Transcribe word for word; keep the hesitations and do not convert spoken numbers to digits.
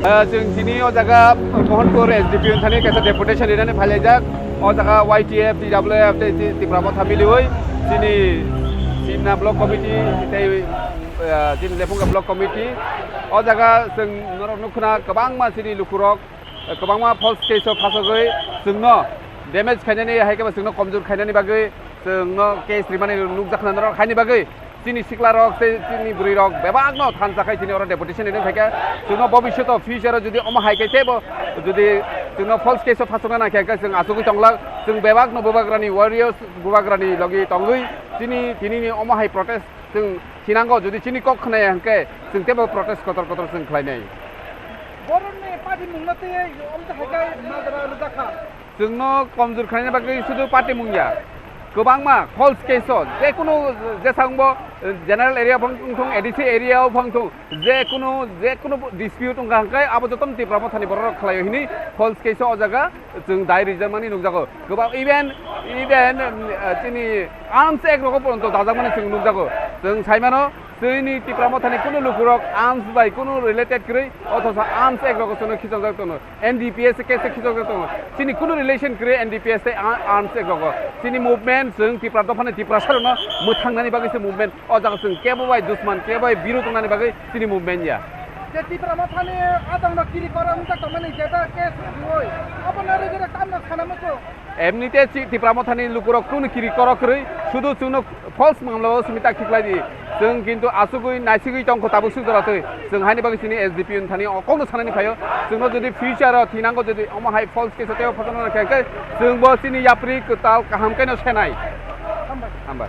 Ah, chwng tini o jaga Mohanpur S D P O ni thani kaisa deputation rinani phailaijak. O jaga Y T F, T W F tei Ti-, Tipra Motha miliwi chini Simna Block Committee tei, ah, chini Lephunga Block Committee. O jaga chwng norok nukkhna kwbangma chini lukurok, eh, kwbangma false case o phasogwi chwngno damage khainani, hai khe bo chwngno komjor khainani bagwi chwngno case rimani nukjakna norok, haini bagwi chini siklarok tei chini bwrwirok bebakno thansa khai tini oro deputation rinani phaikha. Chwngno bobishoto future o jodi omo hai khe teibo jodi chwngno false case o phasokna nangkhe hwnkhe chwng achugwi tonglak. Chwng bebakno Bubagrani warriors, Bubagrani logi tongwi chini tinini omo hai protest chwng thinango. Jodi chini kok khwnaya hwnkhe chwng teibo protest kotor kotor chwng khlainai. Borokni party mungno tei omo hai khe majra rwjakha. Chwngno komjor khlaina bagwi sudu party mung ya. Kwbangma false case o, jekunu jesangbo, eh, general area phang thung, A D C area o phang thung, jekunu, jekunu dispute wngkha hwnkhe abo jotono Tipra Mothani borok rok khlaio hini false case o, o jaga chwng dai rijak mani nukjago. Kwbang even, even, em, eh, chini Arms Act rogo poronto dajakmani chwng nukjago. Chwng saimano, chini Tipra Mothani kunu lukurok arms bai kunu related kwrwi, othosa Arms Act rogo chwngno khichokjak tongo. N D P S case khichokjak tongo. Chini kunu relation kwrwi N D P S tei a-, Arms Act rogo. Chini movement chwng Tipra dophani Tiprasarokno mwthangnani bagwi se movement. O jaga chwng kebo bai dusman, kebo bai birod wngnani bagwi chini movement ya. Je Tipra Mothani adangno kiri koro wngkha tongmani jeta case rioi. Abono rigire tamno sana muchung. Emnite chi Tipra Mothani lukurok kunu kiri koro kwrwi, sudu chwngno false mamla o simi tak khiklai di. Chwng kintu asugwi naisigwi tongkho tabuk suk jora twi. Chwng haini bagwi chini S D P O ni thani o kokno sanani phaio. Chwngno jodi future o thinango jodi omo hai false case o teibo photo nang khe, khe chwng bo chini yapri kwtal kaham khe no senai. Hambai.